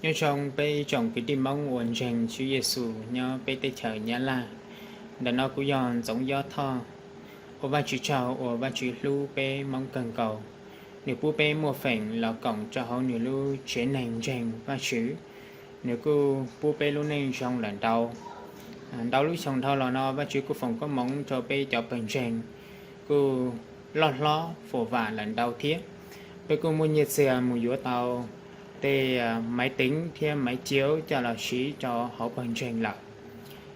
Nyob zoo peb ib tsoom kwv tij Hmoob uas ntseeg Tswv Yexus nyob peb teb chaws Nyab Laj. Ntawm no kuv yog Ntxoov Yob Thoj. Ua Vajtswv tsaug uas Vajtswv hlub peb Hmoob kawg nkaus, nws pub peb muaj feem los koom rau hauv nws lub tsev neeg ntseeg Vajtswv. Nws kuj pub peb lub neej zoo lawm ntau, ntau lub xyoo dhau los no Vajtswv kuj foom koob hmoov rau peb cov pawg ntseeg kuj loj hlob fuam vam lawm ntau thiab. Peb kuj muaj nyiaj txiag mus yuav tau tej maiv teev thiab maiv ciav coj los siv rau hauv pawg ntseeg lawm.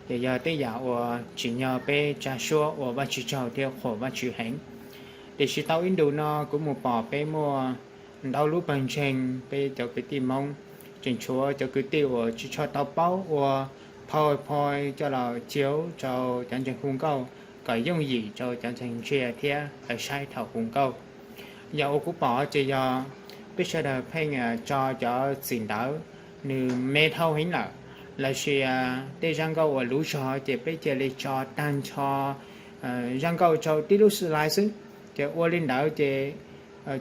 Ces yog tej yam uas tsim nyog peb tsa suab ua Vajtswv tsaug thiab qhuas Vajtswv heev. Tiam sis tau ib ntus no kuv mus pom peb muaj ntau lub pawg ntseeg, peb cov kwv tij Hmoob tseem tshuav cov kwv tij uas tsis tshua tau paub ua PowerPoint coj los ciav rau cov ntseeg hu nkauj kom yooj yim rau cov ntseeg ntsia thiab lawv saib thaum hu nkauj. Yam uas kuv pom ces yog peb sawv daws pheej tso cov txim ntawv nws me dhau heev lawm, lossis tej zaj nkauj uas luv zog ces peb cia li tso tag nrho zaj nkauj rau tib lub slide xwb. Ces ua li ntawd ces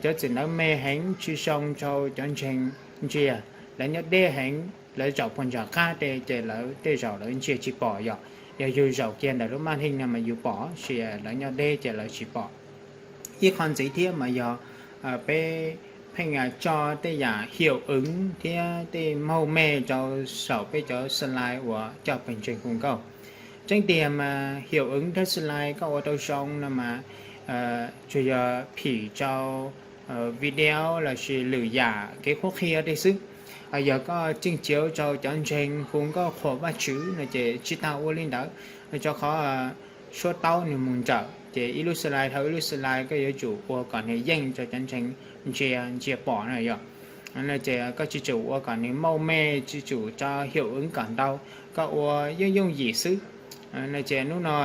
cov txim ntawv me heev tsis zoo rau cov ntseeg ntsia. Lawv nyob deb heev, lawv zaum puag nram qab ces lawv tej zaum lawv ntsia tsis pom, yog, yog yus zaum kiag ntawm lub maj neej no mas yus pom, tiam sis lawv nyob deb ces lawv tsis pom. Ib qho ntxiv thiab mas yog peb pheej tso tej yam hiaum wv thiab tej mauj me rau saum peb cov slide uas coj pawg ntseeg hu nkauj. Tseeb tiag mas hiaum wv thiab slide koj ua tau zoo no mas tsuas yog phim rau video lossis lwm yam kev qhuab qhia tej xwb. Yog koj tseem ciav rau cov ntseeg hu nkauj qhuas Vajtswv no ces tsis tas ua li ntawd, rau qhov suab taub nws mus nrawm ces ib lub slide dhau ib lub slide koj yuav tsum ua kom nws yeej rau cov ntseeg ntsia ntsia pom no yog. Ces koj tsis tsum ua kom nws mauj me, tsis tsum tso hiaum wv kom ntau, koj ua yooj yooj yim xwb. No ces hnub no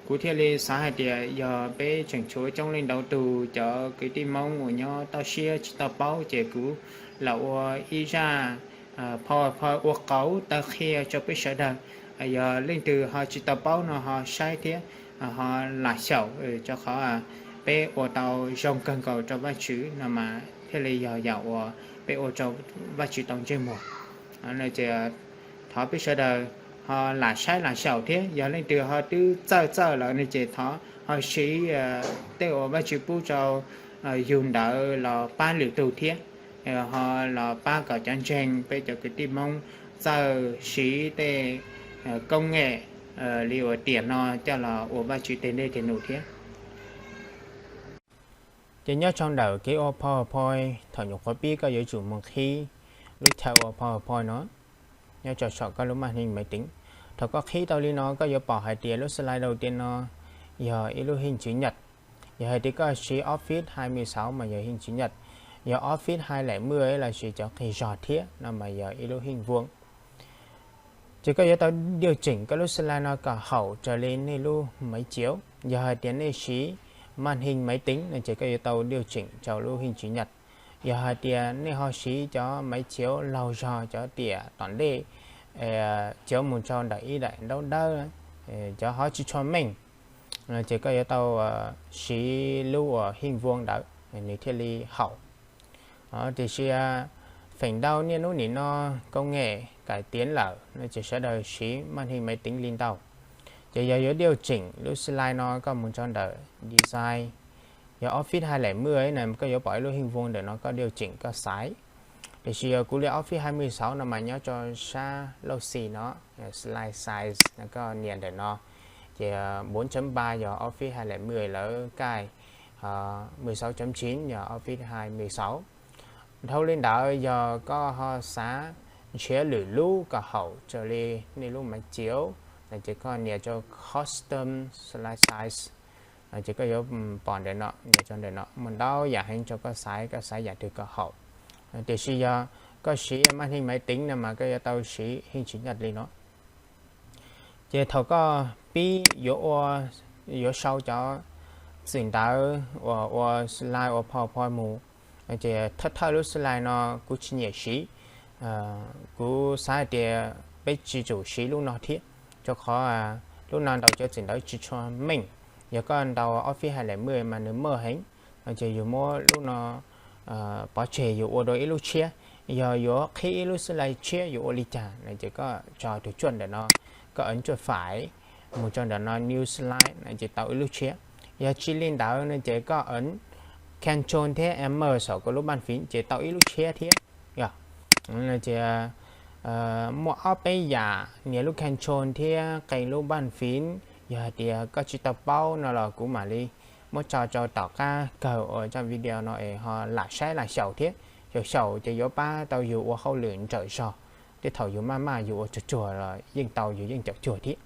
kuv thiaj li xav hais tias yog peb tseem tshuav coob leej ntau tus cov kwv tij Hmoob uas nyob toj siab tsis tau paub ces kuv los ua ib zaj PowerPoint ua qauv taw qhia rau peb sawv daws. Yog leej twg ho tsis tau paub no ho saib thiab ho lam xyaum, rau qhov peb ua tau zoo kawg nkaus rau Vajtswv no mas thiaj li yog yam uas peb ua rau Vajtswv tau ntsej muag. Ces thov peb sawv daws ho lam saib lam xyaum thiab yog leej twg ho twb txawj txawj lawm no ces thov ho siv tej uas Vajtswv pub rau yus ntawd los pab lwm tus thiab, ho los pab kom cov ntseeg peb cov kwv tij Hmoob txawj siv tej koob mem li uas tiam no coj los ua Vajtswv tej dej tej num thiab. Ces nyob rau ntawm kev ua PowerPoint thaum nyuam qhuav pib koj yuav tsum mus qhib lub chaw ua PowerPoint no nyob rau saum koj lub maj neej maiv teev. Thaum koj qhib tau li no koj yuav pom hais tias lub slide đầu tiên no yog ib lub hình chữ nhật. Yog hais tias koj siv Office hai mươi sáu mas yog hình chữ nhật, yog Office hai lẻ mười lossis cov qis zog thiab no mas yog ib lub hình vuông. Ces koj yuav tau điều chỉnh koj lub slide no kom haum raws li nej lub máy chiếu. Yog hais tias nej siv màn hình máy tính no ces koj yuav tau điều chỉnh rau lub hình chữ nhật. Yog hais tias nej ho siv cov máy chiếu laug zog cov tiam tom ntej, chiếu mus rau ntawm ib daim ntaub dawb, cov ho tsis tshua meej, ces koj yuav tau siv lub uas hình vuông ntawd nws thiaj li haum. Tiam sis feem ntau niaj hnub nim no công nghệ cải tiến lawm no ces sawv daws siv màn hình máy tính li ntau. Ces yog yuav điều chỉnh lub slide no koj mus rau ntawm design, yog Office hai lẻ mười na koj yuav pom ib lub hình vuông ntawm no koj điều chỉnh koj size. Tiam sis yog kuv li Office hai mươi sáu no mas nyob rau sab lauj xis no, slide size no koj nias ntawm no, ces bốn chấm ba yog Office hai lẻ mười lawv cài, mười sáu chấm chín yog Office hai mươi sáu. Dhau li ntawd yog koj ho xav nrhiav lwm lub kom haum raws li nej lub máy chiếu no ces koj nias rau custom slide size. Ces koj yuav pom ntawm no, nias rau ntawm no muaj ntau yam heev rau koj size, koj size yam twg kom haum. Tiam sis yog koj siv màn hình máy tính no mas koj yuav tau siv hình chữ nhật li no. Ces thaum koj pib yuav ua, yuav sau cov txim ntawv uas ua slide ua PowerPoint mus, ces thawj thawj lub slide no kuv tsis nyiam siv. Kuv xav hais tias peb tsis tsum siv lub no thiab, rau qhov lub no ntaus cov txim ntawv tsis tshua meej. Yog koj ntaus Office hai lẻ mười mas nws maj heev, ces yus muab lub no pov tseg yus ua dua ib lub tshiab, Yog yuav qhib ib lub slide tshiab yuav ua li cas no ces koj tso tus cuaj ntawm no, koj ntxuaj fais mus rau ntawm no new slide no ces tau ib lub tshiab. Yog tsis li ntawd no ces koj ntxuaj control thiab M saum koj lub npaj fiv ces tau ib lub tshiab thiab. Yog ces muaj ob peb yam nias lub control thiab qee lub npaj fiv. Yog hais tias koj tsis tau paub no los kuv mam li muab tso rau tom qab kawg uas zaj video no es ho lam saib lam xyaum thiab. Xyaum xyaum ces yuav pab tau yus ua hauj lwm nrawm zog. Tej thaum yus maj maj yus ua tsuag tsuag los yeej tau, yus yeej caum cuag thiab.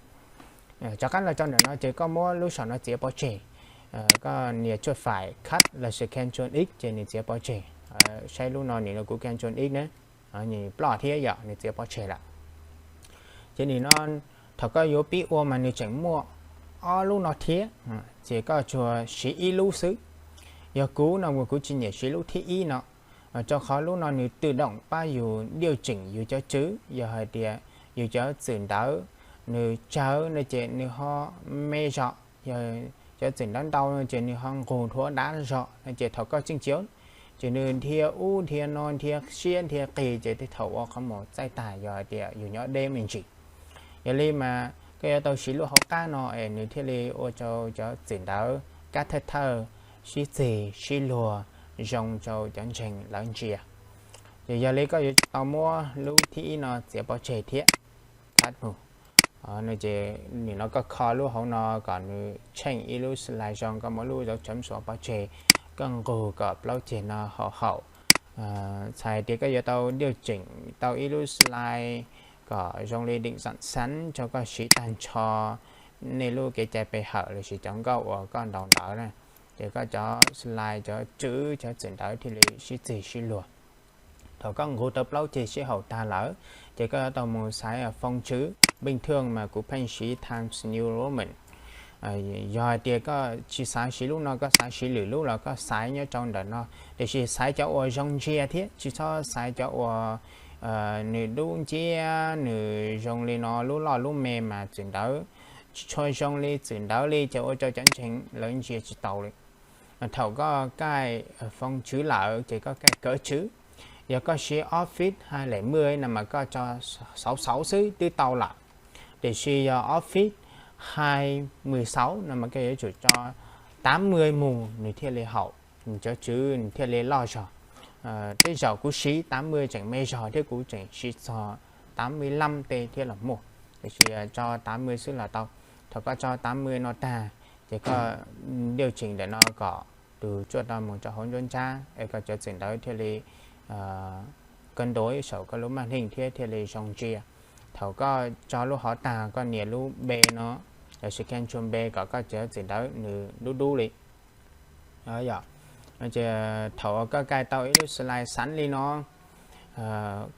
Rov qab los rau ntawm no ces koj muab lub saum no txiav pov tseg. Koj nias ntxuaj fais cut lossis control X ces nws txiav pov tseg. Saib lub no nim no kuv control X na, nws ploj thiab yom, nws txiav pov tseg lawm. Ces nim no thaum koj yuav pib ua mas nws tseem muaj ob lub no thiab, ces koj tsuas siv ib lub xwb. Yog kuv no mas kuv tsis nyiam siv lub thib ib no, rau qhov lub no nws tus doom pab yus diaj tseem yus cov tswv. Yog hais tias yus cov txwm ntawv nws tsawg no ces nws ho me zog, yog cov txwm ntawv ntau no ces nws ho nqus dhuav dav zog no ces thaum koj tseem cia ces nws dhia ub dhia no dhia siab dhia qis ces tej thaum ua qhov muag txaij tag yog hais tias yus nyob deb me ntsis. Yog li mas koj yuav tau siv lub hauv qab no es nws thiaj li ua rau cov txwm ntawv kab thawj thawj sib txig sib luag zoo rau cov ntseeg lawv ntsia. Ces yog li koj yuav tau muab lub thib ib no txiav pov tseg thiab. Cut mus. Ces nim no koj kho lub hauv no kom nws tsheej ib lub slide zoo, koj muab lub dấu chấm xuav pov tseg, koj nqus kom plaub ceg no haum haum. Txhais tias koj yuav tau diaj tseem tau ib lub slide kom zoo li định dạng sẵn rau koj siv tag nrho nej lub kev cai pe hawm lossis cov nkauj uas koj ntaus ntawv na. Ces koj cov slide, cov tswv, cov txwm ntawv thiaj li sib txig sib luag. Thaum koj nqus tau plaub ceg sib haum tag lawm, ces koj yuav tau mus xaiv phoo tswv. Bình thường mas kuv pheej siv Times New Roman. Yog hais tias koj tsis xav siv lub no, koj xav siv lwm lub los koj xaiv nyob rau ntawm no, tiam sis xaiv cov uas zoo ntsia thiab, tsis txhob xaiv cov uas nws dub nciab, nws zoo li no lub loj lub me mas txwm ntawv tsis tshua zoo li txwm ntawv li ces ua rau cov ntseeg lawv ntsia tsis taus li. Thaum koj kaij phoo tswv lawm ces koj kaij kawv tswv. Yog koj siv Office hai lẻ mười no mas koj tso sáu sáu xwb twb tau lawm. Tiam sis yog Office hai mười sáu no mas koj yuav tsum tso tám mươi mus nws thiaj li haum, nws cov tswv nws thiaj li loj zog. Tej zaum kuv siv tám mươi tseem me zog thiab kuv tseem siv txog tám mươi lăm tej thiab los muaj, tiam sis tso tám mươi xwb los tau. Thaum koj tso tám mươi no tag, ces koj diaj tseem ntawm no kom tus tsuaj tau mus rau hauv nruab nrab es koj cov txwm ntawv thiaj li cân đối saum koj lub maj neej thiab thiaj li zoo ntsia. Thaum koj tso lub hov tag koj nias lub B no, lossis control B kom koj cov txwm ntawv nws dub dub li. Yog, ces thaum uas koj kaij tau ib lub slide sẵn li no,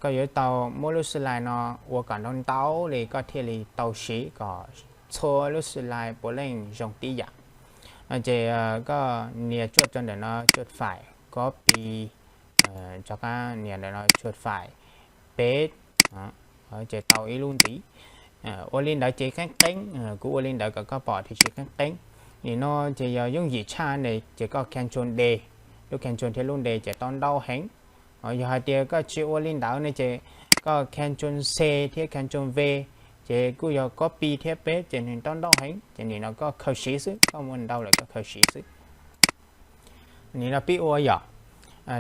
koj yuav tau muab lub slide no ua kom ntau ntau li koj thiaj li tau siv kom txhua lub slide puav leej zoo tib yam. Ces koj nias ntxuaj rau ntawm no ntxuaj fais copy, rov qab nias ntawm no ntxuaj fais paste, ces tau ib lub ntxiv. Ua li ntawd ces qeeb qeeb, kuv ua li ntawd kom koj pom tiam sis qeeb qeeb. Nim no ces yog yooj yim tshaj ne ces koj control D, lub control thiab lub D ces tau ntau heev. Yog hais tias koj tsis ua li ntawd ne ces koj control C thiab control V ces kuj yog copy thiab paste ces nws tau ntau heev. Ces nim no koj khaws siv xwb, koj muaj ntau lawm koj khaws siv xwb. Nim no pib ua yom.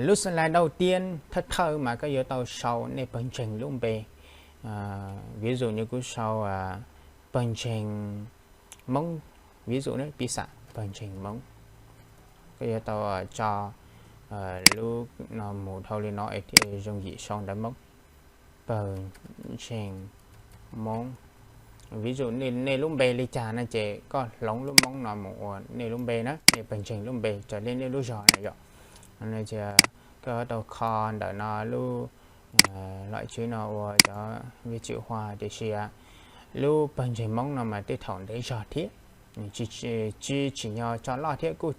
Lub slide đầu tiên thawj thawj mas koj yuav tau sau nej pawg ntseeg lub npe. Ví dụ như kuv sau pawg ntseeg Hmoob, ví dụ ne, piv xam pawg ntseeg Hmoob. Koj yuav tau tso lub no mus dhau li no es thiaj zoo yim sau ntawv Hmoob. Pawg ntseeg Hmoob. Ví dụ nej lub npe li cas no ces koj hloov lub Hmoob no mus ua nej lub npe na, nej pawg ntseeg lub npe raws li nej lub zog na yom. Koj tau kho ntawm no lub lom tswb no ua cov vij tswm hua tiam sis lub pawg ntseeg Hmoob no mas tej thaum ntev zog thiab, tsis tsim nyog tso loj thiab kuj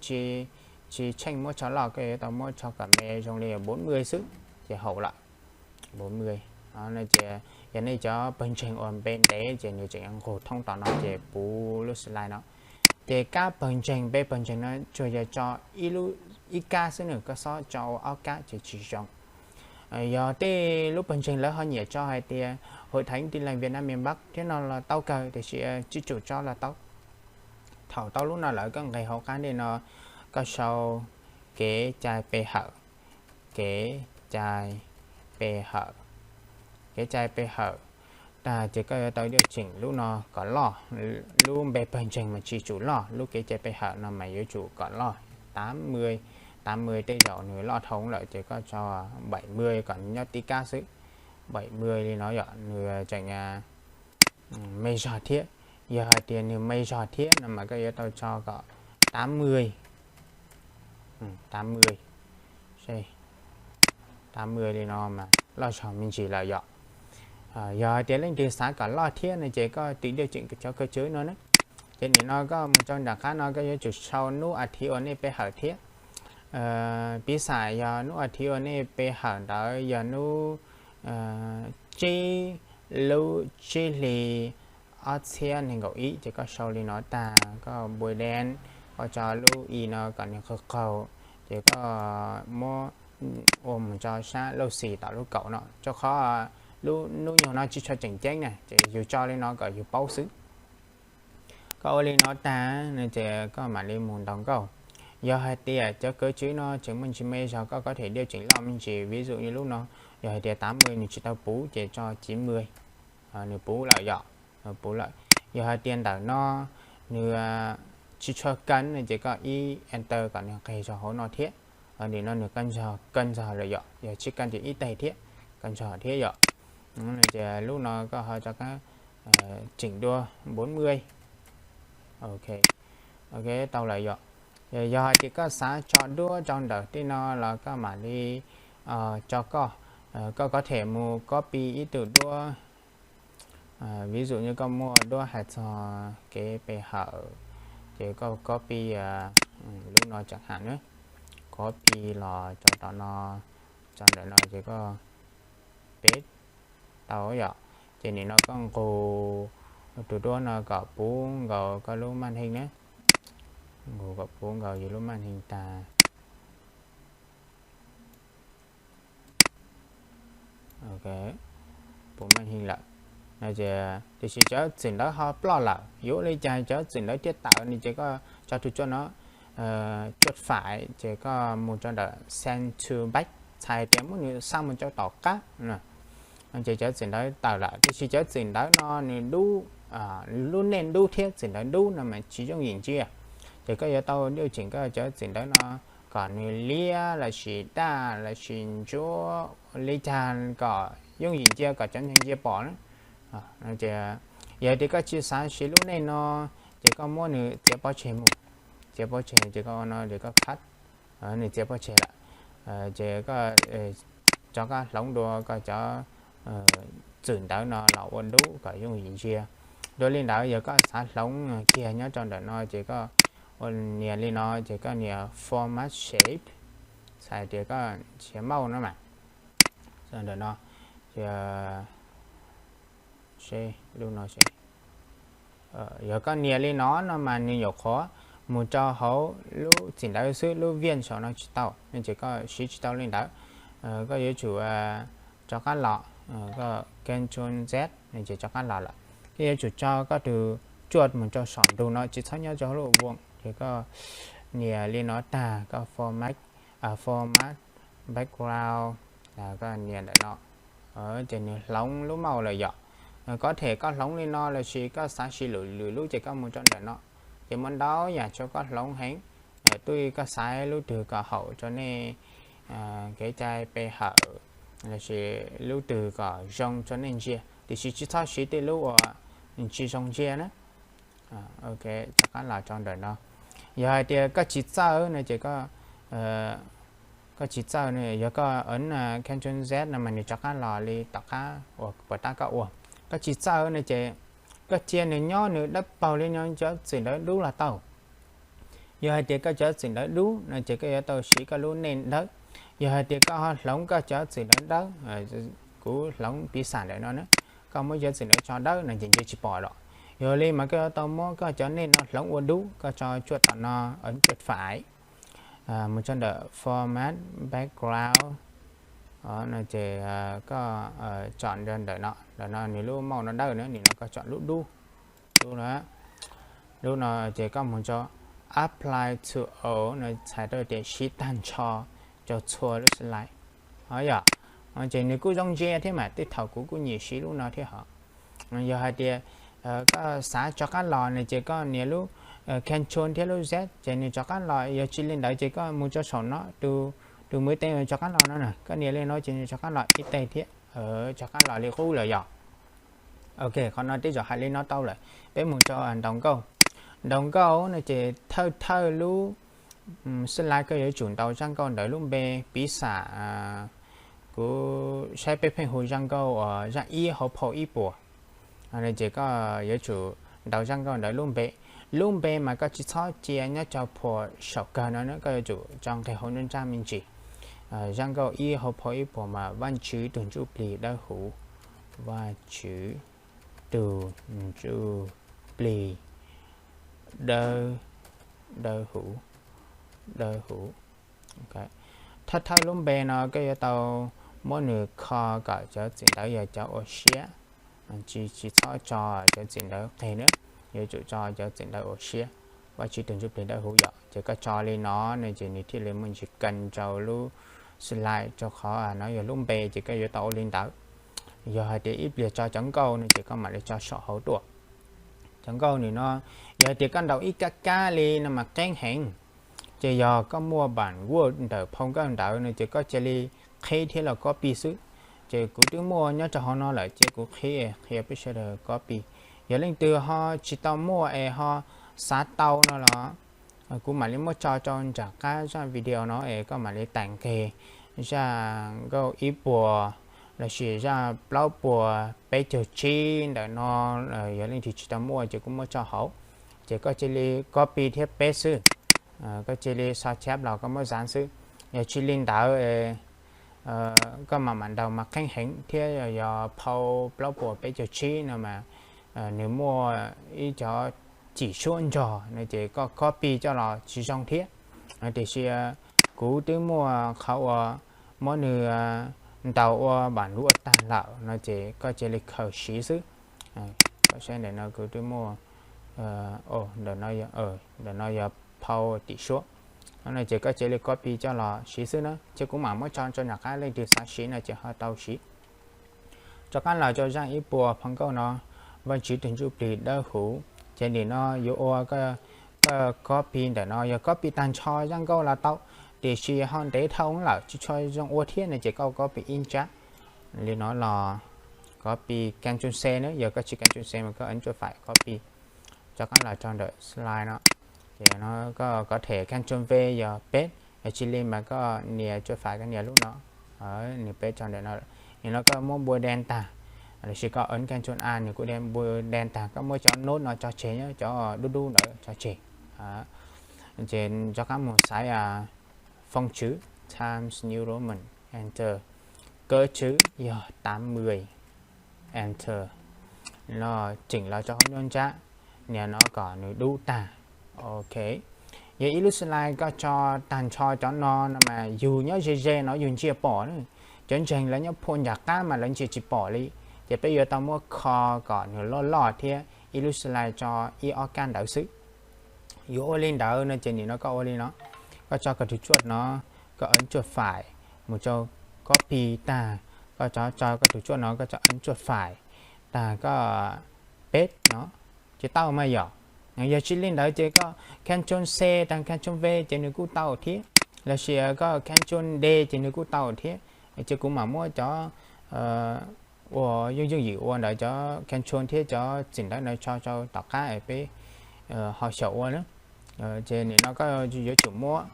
tsis tsheej muab tso loj, koj yuav tau muab tso kom me zoo li bốn mươi xwb ces haum lawm. Bốn mươi. Ces yog nej cov pawg ntseeg uas npe ntev ces nws tseem nqus thoob tom no ces puv lub slide no. Ces kab pawg ntseeg, npe pawg ntseeg no tsuas yog tso ib kab xwb nws, koj xob tso ua ob kab ces tsis zoo. Yog tej lub pawg ntseeg lawv ho nyiam tso hais tias Hội Thánh Tin Lành Việt Nam miền Bắc thiab no los tau kawg, tiam sis tsis tsum tso los tau. Thaum tau lub no lawm koj nqes hauv qab ntej no, koj sau kev cai pe hawm, kev cai pe hawm, kev cai pe hawm tag ces koj yuav tau điều chỉnh lub no kom loj. Lub npe pawg ntseeg mas tsis tsum loj, lub kev cai pe hawm no mas yuav tsum kom loj. Tám mươi, tám mươi tej zaum nws loj dhau lawm ces koj tso bảy mươi kom nws nyob tib kab xwb. Bảy mươi li no yom, nws tseem me zog thiab. Yog hais tias nws me zog thiab no mas koj yuav tau tso kom tám mươi, tám mươi, tám mươi li no mas loj zog me ntsis lawm yom. Yog hais tias leej twg xav kom loj thiab no ces koj tiv điều chỉnh cov kawg tswv no na. Ces nim no koj mus rau nram qab no koj yuav tsum sau hnub a thiv uas nej pe hawm thiab. Piv xam yog hnub a thiv uas nej pe hawm ntawd yog hnub tsib lub tsib hli ob txhiab nees nkaum ib ces koj sau li no tag, koj npuaj dev, koj tso lub i no kom nws qaug qaug, ces koj muab ua mus tso sab lub xis tom lub kaum no, rau qhov lub hnub nyoog no tsis tshua tseem ceeb na, ces yus tso li no kom yus paub xwb. Koj ua li no tag no ces koj mam li mus ntaus nkauj. Yog hais tias cov kawg tswv no tseem muaj ntsis me zog koj có thể điều chỉnh loj me ntsis, ví dụ như lub no, yog hais tias tám mươi nws tsis tau puv ces tso chín mươi, nws puv lawm yom, puv lawm. Yog hais tias ntawm no nws tsis tshua kab no ces koj ib enter kom nws nqes zog hauv no thiab. Nim no nws kab ntxog lawm yom, yog tsis kab ces ib teg thiab, kab ntxog thiab yom. Ces lub no koj ho rov qab chỉnh dua bốn mươi. Ok, ok, tau lawm yom. Yog hais tias koj xav tso duab rau ntawm tej no los koj mam li tso koj. Koj có thể mus copy ib tug duab, ví dụ như koj muaj duab hais txog kev pe hawm, ces koj copy lub no chẳng hạn na, copy los rau tom no, rau ntawm no ces koj paste tau yom. Ces nim no koj nqus tus duab no kom puv nkaus koj lub màn hình na, nqus kom puv nkaus yus lub màn hình tag. Ok, puv màn hình lawm. Tiam sis cov txwm ntawv ho ploj lawm, yuav ua li cas cov txwm ntawv thiaj tawm no ces koj tso tus cuaj no, chuaj faim ces koj mus rau ntawm send to back, txhais tias muab nws xa mus rau tom qab. Ces cov txwm ntawv tawm lawm, tiam sis cov txwm ntawv no nws dub, lub name dub thiab txwm ntawv dub no mas tsis yooj yim ntsia. Ces koj yuav tau điều chỉnh koj cov txwm ntawv no kom nws liab lossis daj lossis ntsuab li cas kom yooj yim ntsia kom cov ntseeg ntsia pom na. Yog tias koj tsis xav siv lub name no ces koj muab nws txiav pov tseg mus, txiav pov tseg ces koj ua no ces koj cut, nws txiav pov tseg lawm. Ces koj rov qab hloov dua koj cov txwm ntawv no los ua dub kom yooj yim ntsia. Dua li ntawd yog koj xav hloov kiag nyob rau ntawm no ces koj ua nias li no ces koj nias format shape, txhais tias koj nrhiav mouse no mas, ntawm no, seb lub no seb. Yog koj nias li no no mas nws nyuam qhuav mus rau hauv lub txim ntawv xwb, lub viaj saum no tsis tau no ces koj siv tsis tau li ntawd. Koj yuav tsum rov qab los, koj Ctrl Z no ces rov qab los lawm. Koj yuav tsum tso koj tus cuaj mus rau saum ntug no, tsis txhob nyob rau hauv lub voos, ces koj nias li no tag koj format, format background, koj nias ntawm no, ces nws hloov lub mouse lawm yom. Có thể koj hloov li no lossis koj xav siv lwm lwm lub ces koj mus rau ntawm no. Ces muaj ntau yam rau koj hloov heev, twb koj xaiv lub twg kom haum rau nej kev cai pe hawm lossis lub twg kom zoo rau nej ntsia, tiam sis tsis txhob siv tej lub uas tsis zoo ntsia na. Ok, rov qab los rau ntawm no. Yog hais tias koj tsis txawj no ces koj tsis txawj, yog koj ấn Ctrl Z no mas nws rov qab los li tom qab uas puas tab koj ua. Koj tsis txawj no ces koj cia nws nyob nws dawb paug li no, cov txwm ntawv dub los tau. Yog hais tias koj cov txwm ntawv dub no ces koj yuav tau siv koj lub name dawb. Yog hais tias koj ho hloov koj cov txwm ntawv dawb, kuv hloov piv xam ntawm no na, koj muab cov txwm ntawv tso dawb no ces nws tsis pom lawm. Yog li mas koj yuav tau muab koj cov name no hloov ua dub, koj tso cuaj tom no, ấn chuột phải, mus rau ntawm format background, No ces koj tsom ntawm no, ntawm no nws lub mauj no dawb na, nim no koj tsom lub dub, lub no, lub no ces koj mus rau apply to all no, txhais tau tias siv tag nrho rau txhua lub slide. Yog, ces nws kuj zoo ntsia thiab mas tej thaum kuv kuj nyiam siv lub no thiab hos. Yog hais tias koj xav rov qab los no ces koj nias lub control thiab lub Z ces nws rov qab los, yog tsis li ntawd ces koj mus rau saum no, tus mus tes rov qab los no na, koj nias li no ces nws rov qab los ib teg thiab, rov qab los li qub lawm yog. Ok, qhov no twb zaum hais li no tau lawm, peb mus rau ntaus nkauj. Ntaus nkauj no ces thawj thawj lub slide koj yuav tsum ntaus zaj nkauj ntawd lub npe, piv xam kuv saib peb pheej hu zaj nkauj uas zaj ib hauv phau ib puas no ces koj yuav tsum ntaus zaj nkauj ntawd lub npe. Lub npe mas koj tsis txhob cia nyob rau phau saum kawg no, koj yuav tsum tso nqes hauv nruab nrab me ntsis. Zaj nkauj ib hauv phau ib puas mas Vajtswv tus ntsuj plig dawb huv, Vajtswv tus ntsuj plig dawb, dawb huv, dawb huv. Thawj thawj lub npe no koj yuav tau muab nws kho kom cov txim ntawd yog cov ua siab, tsis, tsis txhob tso cov txim ntawd qeg na, yuav tsum tso cov txim ntawd ua siab, Vajtswv tus ntsuj plig dawb huv yom. Ces koj tso li no no ces nws thiaj li muaj ntsis kees rau lub slide, rau qhov no yog lub npe ces koj yuav tau ua li ntawd. Yog hais tias ib pliag tso cov nkauj no ces koj mam li tso saum hauv tuaj. Cov nkauj nws no, yog hais tias koj ntaus ib kab kab li no mas qeeb heev. Ces yog koj muaj bản Word ntawm phau nkauj ntawd no ces koj cia li qhib thiab los copy xwb. Ces kuv twb muaj nyob rau hauv no lawm ces kuv qhib qhia peb sawv daws copy. Yog leej twg ho tsis tau muaj es ho xav tau no los kuv mam li muab tso rau nram qab zaj video no es koj mam li tải nqes zaj nkauj ib puas lossis zaj plaub puas peb caug tsib ntawm no, yog leej twg tsis tau muaj ces kuv muab tso hauv. Ces koj cia li copy thiab paste xwb. Koj cia li so chép los koj muab dán xwb. Yog tsis li ntawd koj mam mam ntaus mas qeeb heev thiab, yog phau plaub puas peb caug tsib no mas nws muaj ib cov cim suab nrog no ces koj copy coj los tsis zoo thiab. Tiam sis kuv twb muaj qhov uas muab nws ntaus ua bản Word tag lawm no ces koj cia li khaws siv xwb. Koj saib ntawm no kuv twb muaj, ntawm no yog phau cim suab no ces koj cia li copy coj los siv xwb na. Ces kuv mam muab tso rau nram qab, leej twg xav siv no ces ho tau siv. Rov qab los rau zaj ib puas phau nkauj no, Vajtswv tus ntsuj plig dawb huv. Ces nim no yuav ua, koj copy ntawm no, yog copy tag nrho zaj nkauj los tau, tiam sis ho ntev dhau lawm tsis tshua zoo ua thiab no ces koj copy ib ntsab li no los, copy Ctrl C na, yog koj tsis Ctrl C mas koj ấn chuột phải copy. Rov qab los rau ntawm slide no, ces no koj có thể Ctrl V yog paste, yog tsis li mas koj nias chuột phải koj nias lub no, nws paste rau ntawm no. Nim no koj muab npua đen tag, lossis koj ấn Ctrl A nws kuj đen, npua đen tag, koj muab cov nốt no tso tseg, cov dub dub ntawd tso tseg. Ces rov qab mus xaiv phông chữ Times New Roman, Enter.格式yog tám mươi, Enter. Los chỉnh los rau hauv nruab nrab, nim no kom nws dub tag. Ok. Yog ib lub slide koj tso tag nrho cov no no mas yus nyob ze ze no yus ntsia pom na. Cov ntseeg lawv nyob phua nram qab mas lawv ntsia tsis pom li. Ces peb yuav tau muab kho kom nws loj loj thiab, ib lub slide tso ib ob kab ntawd xwb. Yuav ua li ntawd no ces nim no koj ua li no, koj tso koj tus cuaj no, koj ấn chuột phải mus rau copy tag, koj tso tso koj tus cuaj no koj tso ấn chuột phải tag koj paste no ces tau mas yom. Yog tsis li ntawd ces koj Ctrl C tag Ctrl V ces nws kuj tau thiab, lossis koj Ctrl D ces nws kuj tau thiab. Ces kuv mam muab cov ua yooj yooj yim ua ntawd, cov Ctrl thiab cov txim ntawd no tso rau tom qab es peb ho xyaum ua na. Ces nim no koj yuav tsum muab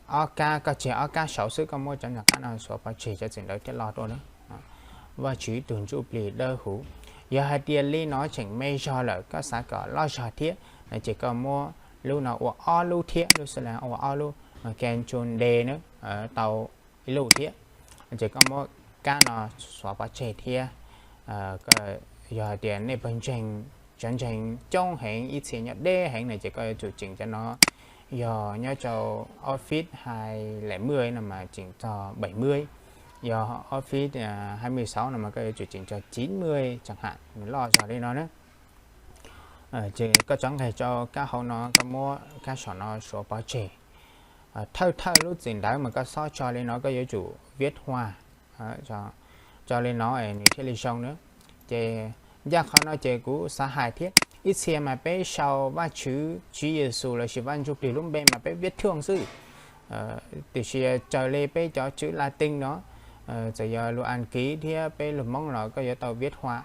ob kab, koj tseg ob kab saud xwb, koj muab cov nram qab no xuav pov tseg cov txim ntawd thiaj loj tuaj na. Vajtswv tus ntsuj plig dawb huv. Yog hais tias li no tseem me zog lawm koj xav kom loj zog thiab no ces koj muab lub no ua ob lub thiab, lub slide ua ob lub, Ctrl D na, tau ib lub thiab. Ces koj muab kab no xuav pov tseg thiab. Yog hais tias nej pawg ntseeg, cov ntseeg coob heev, ib txhia nyob deb heev no ces koj yuav tsum chỉnh cov no Yog nyob rau Office hai lẻ mười no mas tseem txog bảy mươi, yog Office hai mươi sáu no mas koj yuav tsum tseem txog chín mươi chẳng hạn, nws loj zog li no na. Ces koj rov nqes rau kab hauv no, koj muab kab saum no suav pov tseg. Thawj thawj lub txim ntawv mas koj xob tso li no, koj yuav tsum viết hoa tso li no es nws thiaj li zoo na. Ces ncaj qhov no ces kuv xav hais thiab, ib txhia mas peb sau Vajtswv, Tswv Yexus lossis Vaj Ntsujplig lub npe mas peb viết thương xwb. Tiam sis raws li peb cov chữ Latin no, txawm yog lus Askiv thiab peb lus Hmoob los koj yuav tau viết hoa.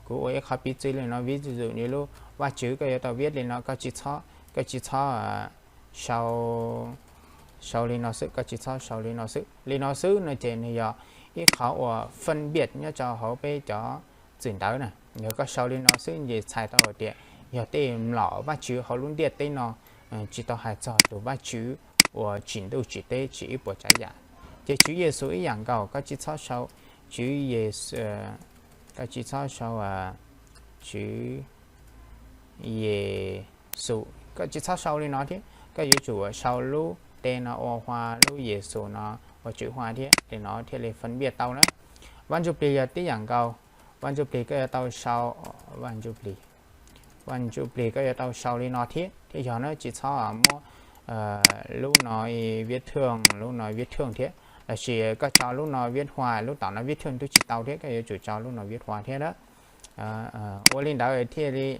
Kuv ua ib qho piv txwv li no, ví dụ như lub Vajtswv koj yuav tau viết li no, koj tsis txhob, koj tsis txhob sau, sau li no xwb, koj tsis txhob sau li no xwb. Li no xwb no ces nws yog ib qhov uas phân biệt nyob rau hauv peb cov txim ntawv na. Yog koj sau li no xwb ces txhais tau hais tias yog tej mlom Vajtswv hauv lub ntiaj teb no, tsis tau hais txog tus Vajtswv uas tsim ntuj tsim teb tsim ib puas tsav yam. Ces Tswv Yexus ib yam nkaus, koj tsis txhob sau Tswv Yexus, koj tsis txhob sau Tswv Yexus, koj tsis txhob sau li no thiab, koj yuav tsum sau lub T no ua hoa, lub Yexus no ua chữ hoa thiab, li no thiaj li phân biệt tau na. Vaj Ntsujplig yog tib yam nkaus, Vaj Ntsujplig koj yuav tau sau, Vaj Ntsujplig, Vaj Ntsujplig koj yuav tau sau li no thiab thiaj yog na, tsis txhob muab lub no viết thương, lub no viết thương thiab, lossis koj tso lub no viết hoa, lub tom no viết thương twb tsis tau thiab, koj yuav tsum tso lub no viết hoa thiab na. Ua li ntawd thiaj li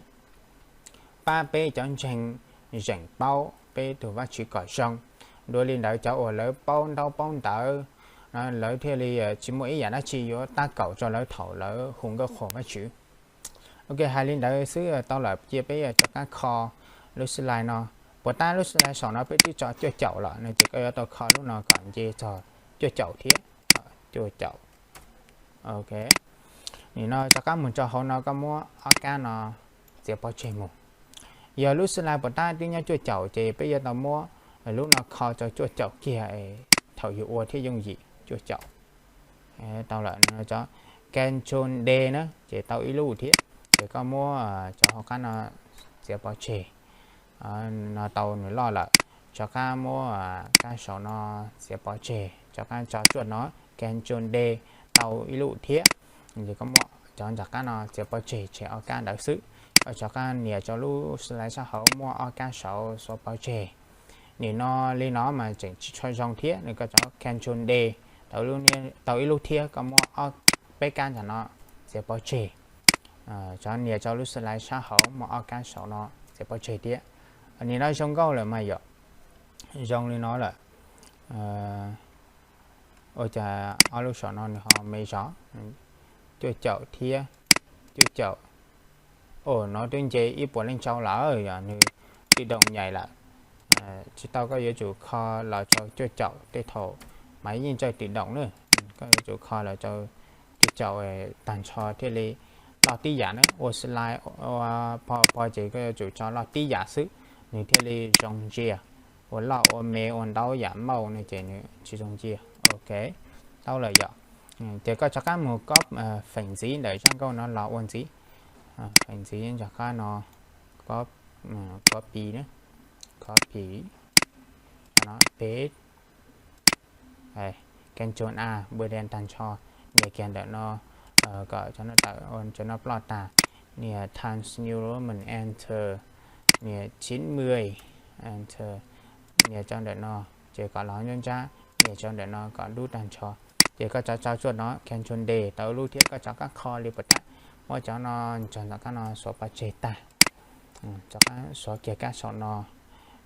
pab peb cov ntseeg zeem paub peb tus Vajtswv kom zoo. Dua li ntawd cov uas lawv paub ntaub paub ntawv, lawv thiaj li tsis muaj ib yam dab tsi yuav tab kaum rau lawv thaum lawv hu nkauj qhuas Vajtswv. Ok, hais li ntawd xwb tau lawm, cia peb rov qab kho lub slide no. Puas tab lub slide saum no peb twb tso cuaj caum lawm no ces koj yuav tau kho lub no kom nce txog cuaj caum thiab. Cuaj caum. Ok. Nim no rov qab mus rau hauv no, koj muab ob kab no txiav pov tseg mus. Yog lub slide puas tab twb nyob cuaj caum ces peb yuav tau muab lub no kho rau cuaj caum kiag, thaum yus ua thiaj yooj yim. Cuaj caum. Tau lawm, Control D na ces tau ib lub thiab. Ces koj muab cov hauv qab no txiav pov tseg. No tau nws loj lawm, rov qab muab kab saum no txiav pov tseg, rov qab tso cuaj no, Control D, tau ib lub thiab. Ces koj muab cov nram qab no txiav pov tseg, tseg ob kab ntawd xwb. Koj rov qab nias rau lub slide sab hauv muaj ob kab saud xuav pov tseg. Nim no li no mas tseem tsis tshua zoo thiab, nws koj cov Control D tau ib lub thiab, koj muab ob, peb kab ntawm no txiav pov tseg. Cov nias rau lub slide sab hauv muaj ob kab saud no txiav pov tseg thiab. Nim no zoo nkauj lawm mas yom, zoo li no lawm. Ua cas ob lub saum no nws ho me zog? Cuaj caum thiab cuaj caum. Ua no twb nce ib puas leej tsau lawm, yog nws tự động nhảy lawm. Tsis tau, koj yuav tsum kho los rau cuaj caum tej thaum mas yeej ntsawj tự động na. Koj yuav tsum kho los rau cuaj caum tag nrho thiaj li loj tib yam na. Ua slide, ua PowerPoint ces koj yuav tsum tso loj tib yam xwb nws thiaj li zoo ntsia. Ua loj ua me ua ntau yam mauj no ces nws tsis zoo ntsia. Ok, tau lawm yom. Ces koj rov qab mus copy feem ntxiv ntawm zaj nkauj no los ua ntxiv. Feem ntxiv nram qab no, copy, copy, paste, Control A, npua de tag nrho, nias kiag ntawm no kom cov no tawm, cov no ploj tag, nias Times New Roman, Enter, nias chín mươi, Enter, nias rau ntawm no, ces kom los nruab nrab, nias rau ntawm no kom dub tag nrho. Ces koj rov tso cuaj no, Control D, tau lub thiab, koj rov qab kho li puas tab, muab cov no tso ntawm kab no xuav pov tseg tag. Rov qab xuav kiag kab saum no,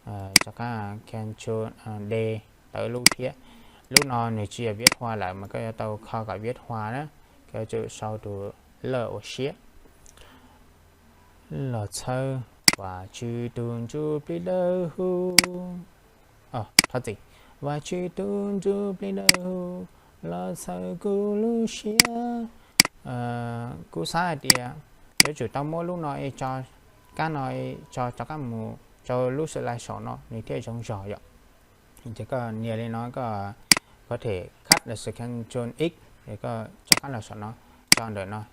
rov qab Control D, tau lub thiab. Lub no nws tsis yog viết hoa lawm mas koj yuav tau kho kom viết hoa na. Koj yuav tsum sau tus L ua siab. Los txhawb Vajtswv tus ntsuj plig dawb huv. Thov txim. Vajtswv tus ntsuj plig dawb huv, los txhawb kuv lub siab. Kuv xav hais tias yuav tsum tau muab lub no tso, kab no tso rov qab mus rau lub slide saum no nws thiaj zoo zog yom. Ces koj nias li no, koj có thể cut lossis Control X, ces koj rov qab los saum no, tso ntawm no,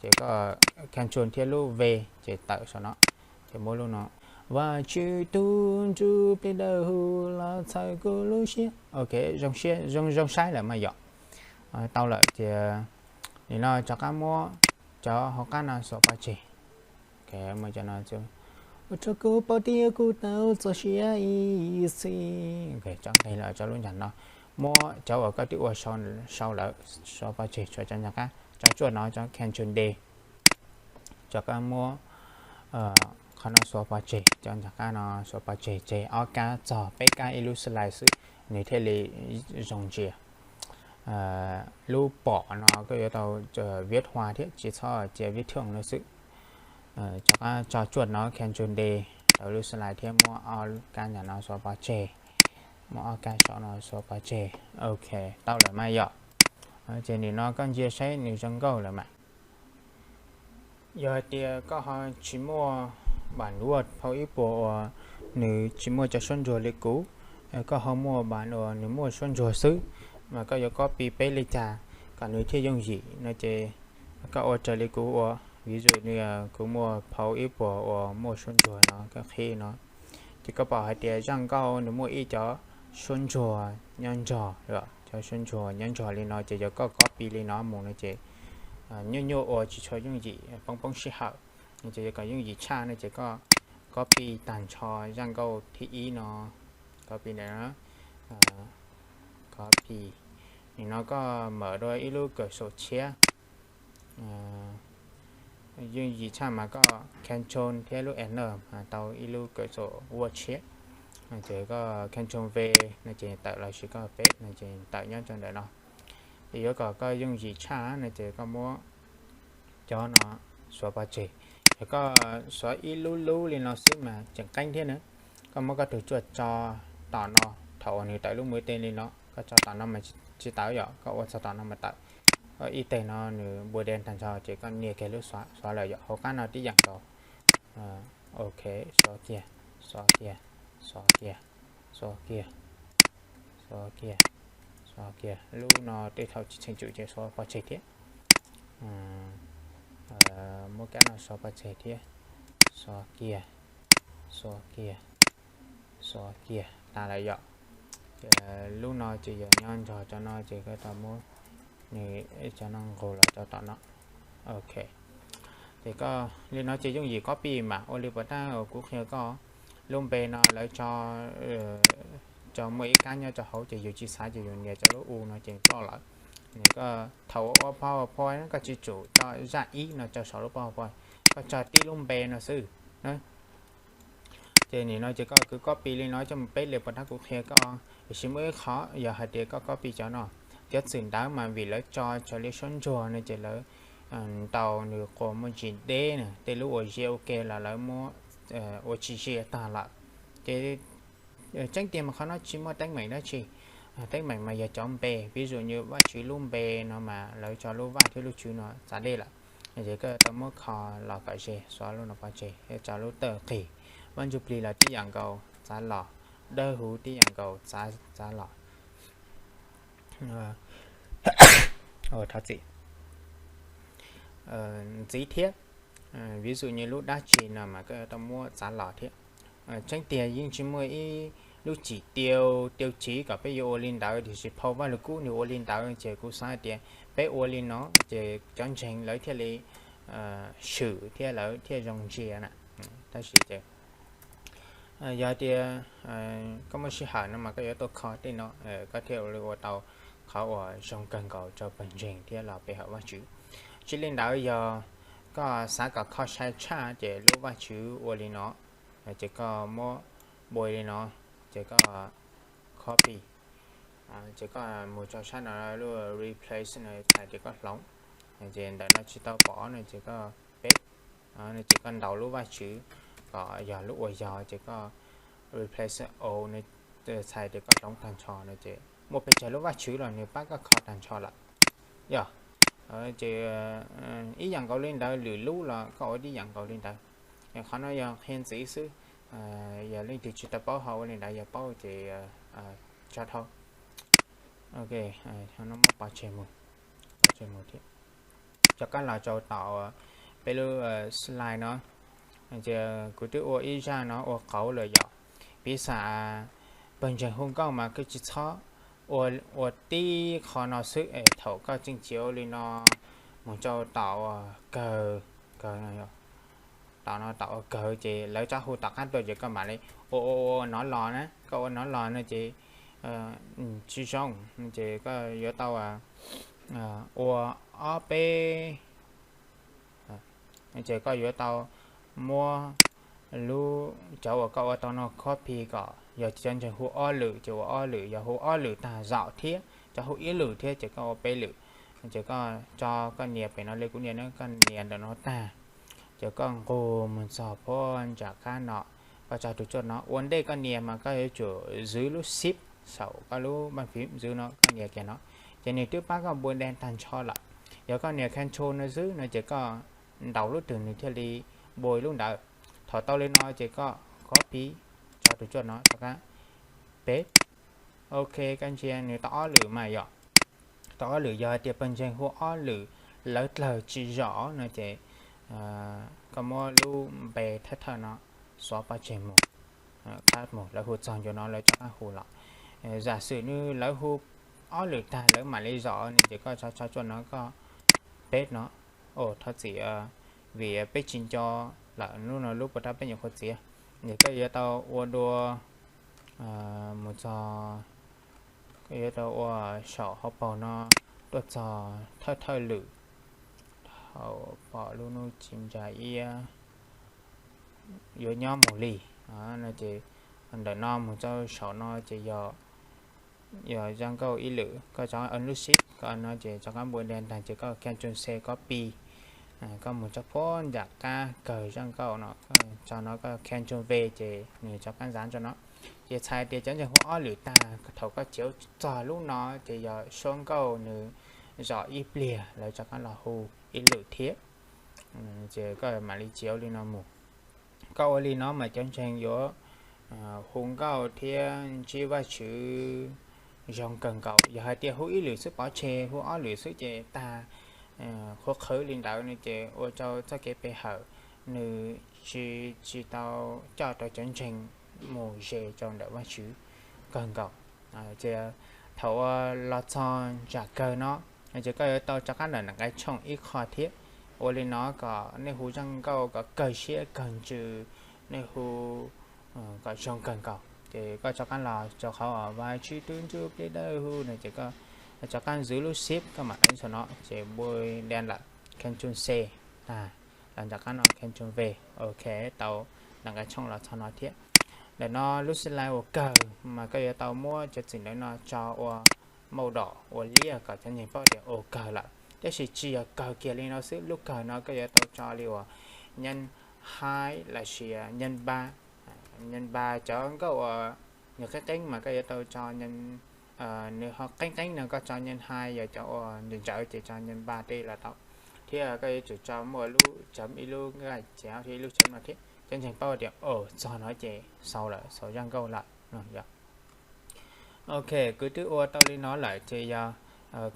ces koj Control thiab lub V, ces tawm saum no, ces muab lub no. Vajtswv tug ntsuj plig dawb huv los txhawb kuv lub siab. Ok, zoo siab, zoo zoo saib lawm mas yom. Tau lawm ces nim no rov qab muab cov hauv qab no xuas pov tseg. Ua rau kuv paub tias kuv tau txoj sia ib txhis. Tso nqe lawm, tso lub ncas no, muab cov uas koj twb ua sau lawm xuas pov tseg, tshuav cov ncaj qab, tso tsuaj no, tso Ctrl D. Rov qab muab qhov no xuas pov tseg, cov ncaj qab no xuas pov tseg, tseg ob kab txog peb kab ib lub slide xwb nws thiaj li zoo ntsia. Lub pom no koj yuav tau viv thua thiab tsis txhob cia viv thoo no xwb. Rov qab tso tsuaj no, Ctrl D, rau lub slide thiab muab ob kab ncaj no xuas pov tseg, muab ob kab saum no xuas pov tseg. Ok, tau lawm mas yom. Ces nim no koj ntsia saib nws zoo nkauj lawm mas. Yog hais tias koj ho tsis muaj bản Word phau ib puas uas nws tsis muaj cov suab ntsuag li kuv, koj ho muaj bản uas nws muaj suab ntsuag xwb, mas koj yuav copy paste li cas kom nws thiaj yooj yim no ces koj ua raws li kuv ua. Ví dụ như kuv muaj phau ib puas uas muaj suab ntsuag no, koj qhib no, ces koj pom hais tias zaj nkauj nws muaj ib cov suab ntsuag nyob nrog, cov suab ntsuag nyob nrog li no ces yog koj copy li no mus no ces nyuaj nyuaj ua tsis tshua yooj yim, poob poob sij hawm. Ces yog kom yooj yim tshaj no ces koj copy tag nrho zaj nkauj thib ib no, copy ntawm no, copy. Nim no koj mawm dua ib lub kawm saum tshiab, yooj yim tshaj mas koj Ctrl thiab lub Enter tau ib lub kawm saum Word tshiab. Ces koj Ctrl V no ces tawm los sis koj paste no ces tawm nyob rau ntawm no. Ces yuav kom koj yooj yim tshaj no ces koj muab cov no xuas pov tseg. Yog koj xuas ib lub lub li no xwb mas tseem qeeb thiab na. Koj muab koj tus tsuaj tso tom no, thaum uas nws tawm lub mùi tên li no, koj tso tom no mas tsis tawm yom, koj ua txog tom no mas tawm. Ib teg no nws mùi tên tag nrho ces koj nias kiag lub xóa, xóa lawm yom, hauv qab no tib yam nkaus. Ok, xóa kiag, xóa kiag, xóa kiag, xóa kiag, xóa kiag, xóa kiag. Lub no tej thaum tsis tseem tsum ces xuas pov tseg thiab. Muab kab no xuas pov tseg thiab, xuas kiag, xuas kiag, xuas kiag tas lawm yom. Ces lub no ces yog nyob nrog cov no ces koj tau muab nws cov no nqus los rau tom no. Ok, ces koj li no ces yooj yim copy mas. Ua li puas tab uas kuv qhia koj, lub npe no lawv tso, tso muaj ib kab nyob rau hauv ces yus tsis xav ces yus nias rau lub U no ces ploj lawm. Koj thaum ua PowerPoint koj tsis tsum tso zaj ib no rau saum lub PowerPoint, koj tso tib lub npe no xwb. Ces nim no ces koj kuj copy li no coj mus paste li puas tab kuv qhia koj. Tiam sis muaj ib qho, yog hais tias koj copy cov no, cov txwm ntawd mas vim lawv tso raws li suab ntsuag no ces lawv ntaus nws quas muaj ntsis deb na, tej lub uas ze ua ke los lawv muab ua tsis ze tag lawm. Ces tseeb tiag mas qhov no tsis muaj teeb meem dab tsi. Teeb meem mas yog cov npe, ví dụ như Vajtswv lub npe no mas lawv tso lub Vaj thiab lub Tswv no txav dej lawm. Ces koj tau muab kho los kom ze, xóa lub no pov tseg thiab tso lub tawj qis. Vaj Ntsuj Plig los tib yam nkaus txav los, dawb huv tib yam nkaus txav, txav los. Thov txim. Ntxiv thiab, ví dụ như lub dab tsi no mas koj tau muab txav los thiab. Tseeb tiag yeej tsis muaj ib lub chỉ tiêu, tiêu chí kom peb yuav ua li ntawd, tiam sis phau Vaj Lug Kub nws ua li ntawd ces kuv xav hais tias peb ua li no ces cov ntseeg lawv thiaj li swm thiab lawv thiaj zoo ntsia na. Tab sis ces yog tias koj muaj sij hawm no mas koj yuav tuaj kho tej no, koj thiaj li ua tau qhov uas zoo kawg nkaus rau pawg ntseeg thiab los pe hawm Vajtswv. Tsis li ntawd yog koj xav kom kho sai tshaj ces lub Vajtswv ua li no, ces koj muab npuaj li no, ces koj copy, ces koj mus rau sab no lub replace no txhais tias koj hloov, ces ntawm no tsis tau pom no ces koj paste, no ces koj ntaus lub Vajtswv kom yog lub uas yog, ces koj replace all no txhais tias koj hloov tag nrho no ces muaj pes tsawg lub Vajtswv los nws pab koj kho tag nrho lawm. Yog ces ib yam nkaus li ntawd, lwm lub los koj ua ib yam nkaus li ntawd. Qhov no yog qhia ntxiv xwb, yog leej twg tsis tau paub ho ua li ntawd, yog paub ces tso dhau. Ok, no muab pov tseg mus, pov tseg mus thiab. Rov qab los rau tom peb lub slide no, Ces kuv twb ua ib zaj no ua qauv lawm yom. Piv xam pawg ntseeg hu nkauj mas koj tsis txhob ua, ua tib qho no xwb es thaum koj tseem tsiv li no mus rau tom uas kawg, kawg no, tom no tom uas kawg ces lawv txhob hu tom qab tuaj ces koj mam li ua ua ua nov los na, koj ua nov los no ces tsis zoo, ces koj yuav tau ua ob peb ces koj yuav tau muab lub, cov uas koj ua tau no copy kom yog cov ntseeg hu ob lwm ces ua ob lwm, yog hu ob lwm tag zaum thiab cov hu ib lwm thiab ces koj ua peb lwm. Ces koj tso koj nias pem no li kuv nias na, koj nias ntawm no tag, ces koj nqus mus txog puag nram qab no, koj tso tus tshuaj no. Ua ntej koj nias mas koj yuav tsum zwv lub shift saum koj lub npaj fim zwv no, koj nias kiag no, ces nws twb pab koj npua dej tag nrho lawm. Yog koj nias control no xwb no ces koj ntaus lub twg nws thiaj li npua lub ntawd. Thaum tau li no ces koj copy, tso tus tshuaj no rov qab paste. Ok, koj ntsia nws tau ob lwm mas yom. Tau ob lwm, yog hais tias pawg ntseeg hu ob lwm lawv dlawg tsis zom no ces koj muab lub npe thawj thawj no xuav pov tseg mus, qab mus lawv hu txog ncua no lawv rov qab hu los. Zam xwm nws lawv hu ob lwm tag lawv mam li zom no ces koj tso tso tshuaj no koj paste no. Thov txim, vim peb tsis nco lawm lub no lub puas rab peb nyuam qhuav txiav. Ces koj yuav tau ua dua mus txog, koj yuav tau ua saum hauv paus no tuaj txog thawj thawj lwm, thaum pom lub hnub tsis ntsa iab yuav nyob mus li no ces ntawm no mus rau saum no ces yog, yog zaj nkauj ib lwm, koj tso lub shift koj no ces rov qab npua dej tag ces koj control C copy, koj mus rau puag nram qab kawg zaj nkauj no, tso no koj control V ces nws rov qab ntxav rau no. Ces txhais tias cov ntseeg hu ob lwm tag thaum koj tsiv txog lub no ces yog suab nkauj nws zom ib pliag lawv rov qab los hu ib lwm thiab. Ces koj mam li tsiv li no mus. Koj ua li no mas cov ntseeg yuav hu nkauj thiab ntsib Vajtswv zoo kawg nkaus. Yog hais tias hu ib lwm xwb pov tseg, hu ob lwm xwb ces tag qhuav qhwv li ntawd no ces ua rau txoj kev pe hawm nws tsis, tsis tau coj rau cov ntseeg mus ze rau ntawm Vajtswv kawg nkaus. Ces thaum uas los txog ntsam kawg no ces koj yuav tau rov qab ntawm nqe tshooj ib qho thiab. Ua li no kom nej hu zaj nkauj kom kawg siab kawg ntsws, nej hu kom zoo kawg nkaus. Ces koj rov qab los rau qhov uas Vajtswv tus ntsuj plig dawb huv no ces koj rov qab zwv lub shift koj mam ntxhua no ces npua dej lawm, control C tag, los nram qab no control V. Ok, tau nqe tshooj los txog no thiab. Ntawm no lub slide uas kawg mas koj yuav tau muab cov txim ntawd no tso ua mauj dom ua liab kom cov ntseeg paub tias ua kawg lawm. Tab sis tsis yog kawg kiag li no xwb, lub kawg no koj yuav tau tso li uas nyeej haib los sis nyeej npa. Nyeej npa cov nkauj uas nws qeeb qeeb mas koj yuav tau tso, nws ho qeeb qeeb no koj tso nyeej haib, yog cov uas ntsawv ntsawv ces tso nyeej npa tej los tau. Thiab koj yuav tsum tso muaj lub tsawv ib lub nqaij thiab ib lub tsawv no thiab cov ntseeg paub tias ua txog no ces xaus lawm, xaus zaj nkauj lawm no. Ok, kuv twb ua tau li no lawm ces yog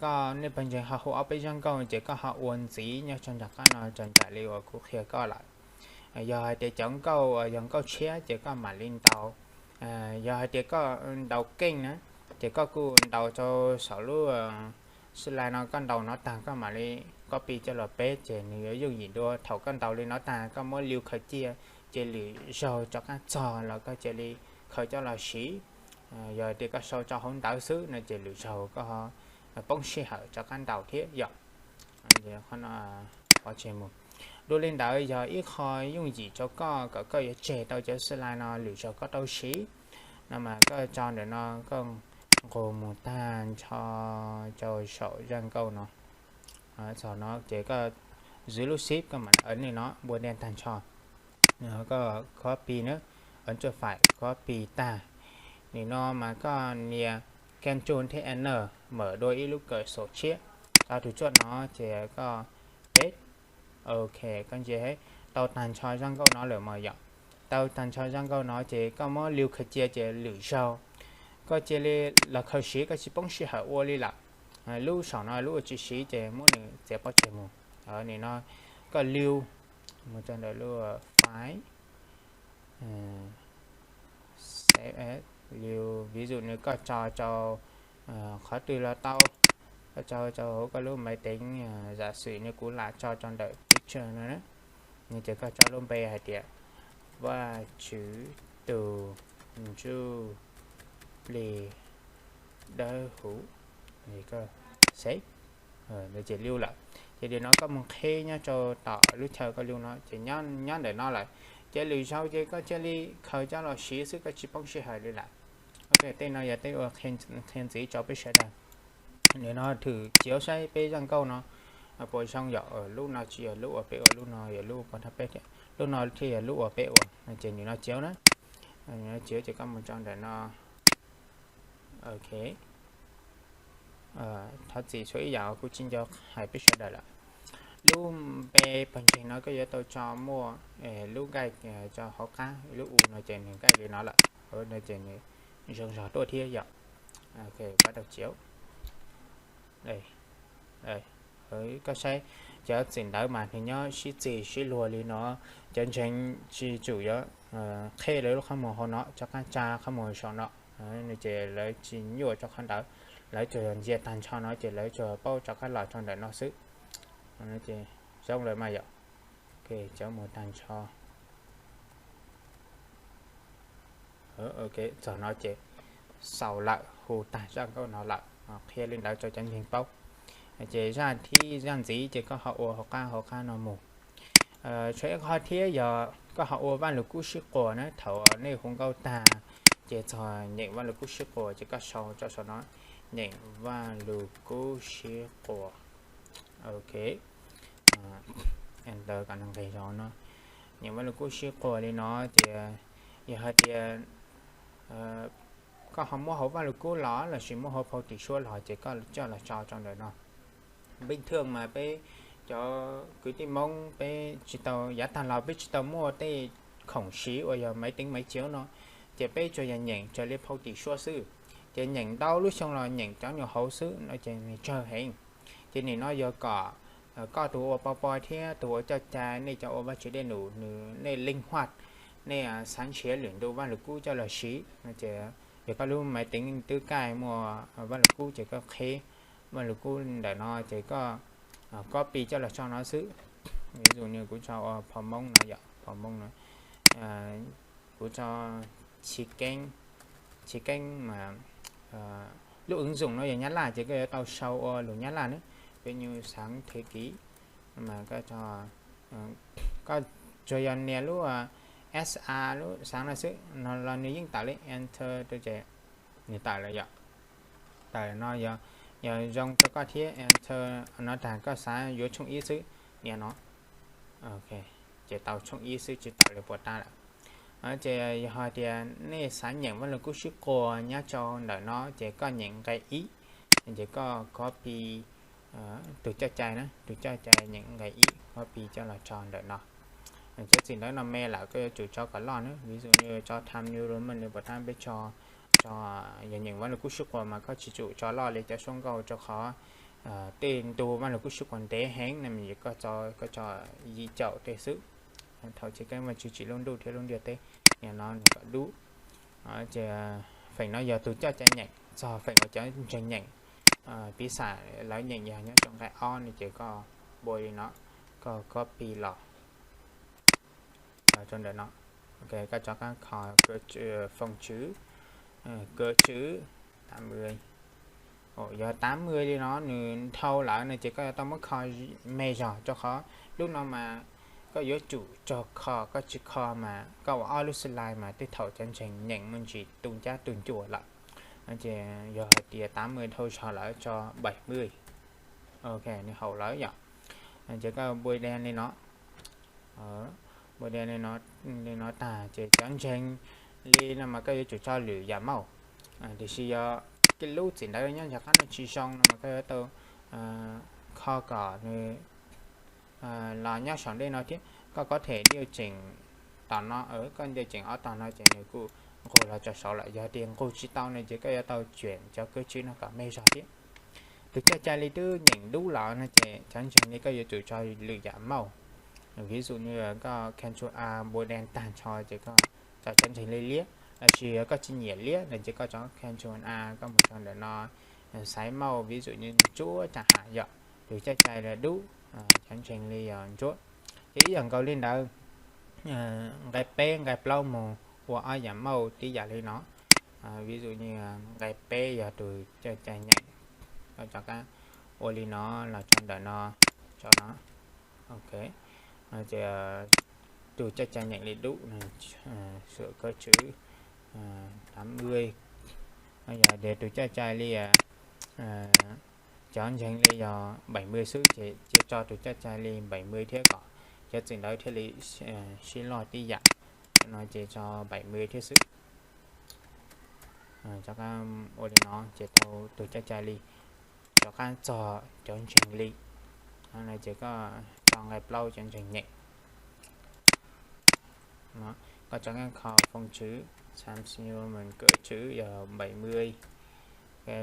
koj, nej pawg ntseeg ho hu ob peb zaj nkauj ces koj ho ua ntxiv nyob rau nram qab no raws nraim li uas kuv qhia koj lawm. Yog hais tias cov nkauj uas yog nkauj tshiab ces koj mam li ntaus. Yog hais tias koj ntaus keej na, ces koj kuj ntaus rau saum lub slide no, koj ntaus no tag koj mam li copy coj los paste ces nws yuav yooj yim dua. Thaum koj ntaus li no tag koj muab liu khaws cia, ces lwm zaug rov qab txog los koj cia li khaws coj los siv. Yog tias koj sau rau hauv ntawv xwb no ces lwm zaug koj poob sij hawm rov qab ntaus thiab yom. Qhov no pov tseg mus. Dua li ntawd yog ib qho yooj yim rau koj kom koj yuav tseg tau cov slide no lwm zaug koj tau siv. No mas koj tso ntawm no, koj nqus mus tag nrho rau saum zaj nkauj no. Txog no ces koj zwv lub shift koj mam li ntxhua no npua dej tag nrho. Koj copy na, ntxhua file copy tag. Nim no mas koj nias control thiab enter, mam dua ib lub cursor tshiab, tso tus tshuaj no ces koj paste. Ok, koj ntsia, tau tag nrho zaj nkauj no lawm mas yom. Tau tag nrho zaj nkauj no ces koj muab liu khaws cia ces lwm zaug koj cia li los khaws siv, koj tsis poob sij hawm ua li lawm. Lub saum no lub ua tsis siv ces muab nws txiav pov tseg mus. Nim no koj liu mus rau ntawm lub file, save as, ví dụ nws koj tso rau qhov twg los tau, koj tso rau hauv koj lub máy tính, giả sử như kuv lam tso rau ntawm picture no na, ces koj tso lub npe hais tias Vaj Tswv tus ntsuj plig dawb huv, save, ces lub lawm. Ces nim no koj mus qhib nyob rau tom lub chaw koj lub no ces nyob ntawm no lawm. Ces lwm zaus ces koj cia li khaws coj los siv xwb, koj tsis poob sij hawm li lawm. Ok, tej no yog tej ua qhia ntxiv rau peb sawv daws. Nim no thwm txiav saib peb zaj nkauj no puas zoo, yog lub no tsis yog lub uas peb ua, lub no yog lub pov thawj peb thiab, lub no thiaj yog lub uas peb ua no ces nim no txiav na. Nim no txiav ces koj mus rau ntawm no. Ok, thov txim txhua ib yam kuv tsis nco hais peb sawv daws lawm. Lub npe pawg ntseeg no koj yuav tau tso muaj lub nkaij rau hauv qab, lub u no ces nws nkaij li no lawm, no ces nws zoo zog tuaj thiab yom. Pab rau txiav. Koj saib cov txim ntawv mas nws nyob sib txig sib luag li no, cov ntseeg tsis tsum yuav qheb lawv lub qhov muag hauv no, rov qab tsa qhov muag saum no, no ces lawv tsis nyuaj rau qhov ntawd, lawv tsuas yog ntsia tag nrho no ces lawv tsuas paub rov qab los rau ntawm no xwb. Ces zoo lawm mas yom. Ok, cov mus tag nrho. Ok, txog no ces xaus lawm, hu tag zaj nkauj no lawm, qhia li ntawd rau cov ntseeg paub. Ces zaj thib zaj ntxiv ces koj ho ua hauv qab hauv qab no mus. Tshuav ib qho thiab yog koj ho ua Vaj Lug Kub Sib Quas na, thaum nej hu nkauj tag ces txog nyeem Vaj Lug Kub Sib Quas ces koj sau rau saum no, nyeem Vaj Lug Kub Sib Quas. Ok, enter kom nws nqis zog no. Nyeem Vaj Lug Kub Sib Quas li no ces yog hais tias koj ho muab hauv Vaj Lug Kub los lossis muab hauv phau Tim Suab los ces koj coj los tso rau ntawm no. Bình thường mas peb cov kwv tij Hmoob peb tsis tau, yav tag los peb tsis tau muaj tej khoom siv uas yog máy tính máy chiếu no, ces peb tsuas yog nyeem raws li phau Tim Suab xwb. Ces nyeem ntau lub xyoo los nyeem cov nyuam hauv xwb no ces nws tsawg heev. Ces nim no yog kom koj tus ua pov pob thiab tus ua coj cai, nej cov ua Vaj Tswv dej num nws, nej linh hoạt, nej xav nrhiav lwm ntu Vaj Lug Kub coj los siv no ces yog koj lub máy tính twb kaij muaj Vaj Lug Kub ces koj qhib Vaj Lug Kub ntawm no ces koj copy coj los tso no xwb. Ví dụ như kuv tso ua phau Hmoob no yom, phau Hmoob no, kuv tso Chiv Keeb, Chiv Keeb mas lub ứng dụng no yog Nyab Laj ces koj yuav tau sau ua lus Nyab Laj na, ví dụ như sáng thế ký mas koj, koj tsuas yog nias lub sa lub sáng no xwb no los nws yeej tawm li, enter rau ces nws tawm lawm yom. Tawm no yog, yog zoo rau koj thiab, enter no tag koj xav yuav tshooj ib xwb, nias no. Ok, ces tau tshooj ib xwb tsis tawm li puas tas lawm. Ces yog hais tias nej xav nyeem Vaj Lug Kub Sib Quas nyob rau ntawm no ces koj nyeem nqe ib, ces koj copy tus coj cai na, tus coj cai nyeem nqe ib, copy coj los tso ntawm no. Cov txim ntawv no me lawm koj yuav tsum tso kom loj na, ví dụ như tso Times New Roman li puas tas, peb tso, tso, yog nyeem Vaj Lug Kub Sib Quas mas koj tsis tsum tso loj li cov suab nkauj rau qhov tej ntu Vaj Lug Kub Sib Quas ntev heev no, koj tso, koj tso yim caum tej xwb. Thaum Chiv Keeb Vaj Tswv Tsim Lub Ntuj thiab Lub Ntiaj Teb, nim no nws kom dub. Ces feem no yog tus coj cai nyeem, txog feem uas cov ntseeg nyeem, piv xam lawv nyeem yog nyob rau nqe ob no ces koj npua li no, koj copy los los rau ntawm no. Ok, koj rov qab kho Phone Tswv, Kawv Tswv tám mươi. Yog tám mươi li no nws dhau lawm no ces koj yuav tau muab kho me zog, rau qhov lub no mas koj yuav tsum tso kho, koj tsis kho mas koj ua ob lub slide mas tej thaum cov ntseeg nyeem me ntsis tu ncab tu ncua lawm. Ces yog hais tias tám mươi dhau zog lawm tso bảy mươi. Ok, nws haum lawm yom. Ces koj npua li no, npua li no tag ces cov ntseeg li no mas koj yuav tsum tso lwm yam mauj. Tiam sis yog tej lub txim ntawv nyob ntawm qab no tsis zoo no mas koj yuav tau kho kom nws los nyob saum ntej no thiab. Koj có thể điều chỉnh tom no, koj điều chỉnh ob tog no ces nws kuj nqug los rau saud lawm. Yog tias nqug tsis tau no ces koj yuav tau chuyển cov Kawv Tswv no kom me zog thiab. Tus coj cai li twb nyeem dub los no ces cov ntseeg li koj yuav tsum tso lwm yam mauj. Ví dụ như koj Ctrl A npua dees tag nrho ces koj tso cov ntseeg li liab, los sis koj tsis nyiam liab no ces koj tso Ctrl A, koj mus tso ntawm no, xaiv mauj ví dụ như ntsuab tag ham yom, tus caj cai li dub, cov ntseeg li yog ntsuab. Ces ib yam nkaus li ntawd, nqe peb nqe plaub mus ua ob yam mauj tib yam li no. Ví dụ như nqe peb yog tus caj cai nyeem, koj rov qab ua li no los tso ntawm no, tso no. Ok, ces tus caj cai nyeem li dub, sửa格式tám mươi, yog tias tus caj cai li cov ntseeg li yog bảy mươi xwb ces cia tso tus caj cai li bảy mươi thiab kom cov txim ntawd thiaj li sib loj tib yam. Cov no ces tso bảy mươi thiab xwb. Rov qab ua li no ces tau tus caj cai li rov qab txog cov ntseeg li. Ces koj tso nqe plaub cov ntseeg nyeem. Koj tso nqe kho phone chữ, Times New Roman格式 yog bảy mươi,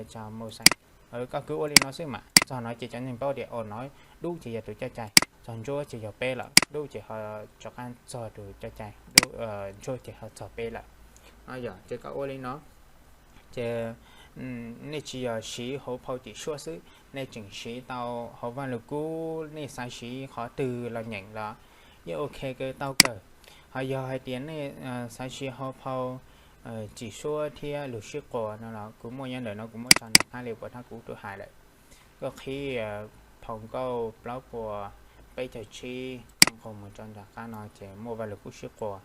tso mauj xeeb. Koj kwv ua li no xwb mas txog no ces cov ntseeg paub tias ua no dub ces yog tus caj cai, txog ntsuab ces yog peb lawm, dub ces ho rov qab txog tus caj cai, ntsuab ces ho txog peb lawm. No yog ces koj ua li no ces nej tsis yog siv hauv phau cim suab xwb, nej tseem siv tau hauv vaj lug kub, nej xav siv qhov twg los nyeem los yeej ok kawg, tau kawg. Ho yog hais tias nej xav siv hauv phau cim suab thiab lus sib quas no los kuv muaj nyob ntawm no, kuv muab tso nram qab li puas tab kuv twb hais lawm. Koj qhib phau nkauj plaub puas peb caug tsib, koj nqus mus rau nram qab no ces muaj vaj lug kub sib quas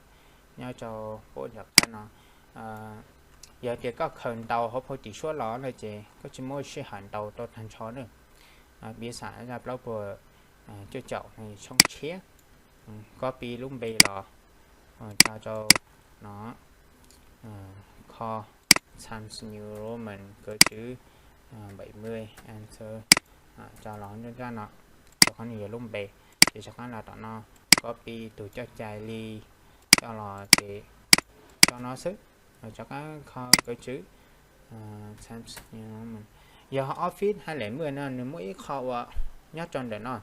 nyob rau pub nram qab no. Yog tias koj khaws ntaus hauv phau cim suab los no ces koj tsis muaj sij hawm ntaus tau tag nrho na. Piv xam zaj plaub puas cuaj caum no tshoob tshiab, copy lub npe los tso rau no, kho Times New Roman 格式 bảy mươi, Enter, tso los nram qab no, rau qhov nws yog lub npe. Ces rov qab los tom no, copy tus coj cai li coj los ces tso no xwb. Rov qab kho 格式. Yog Office hai lẻ mười no nws muaj ib qho uas nyob rau ntawm no,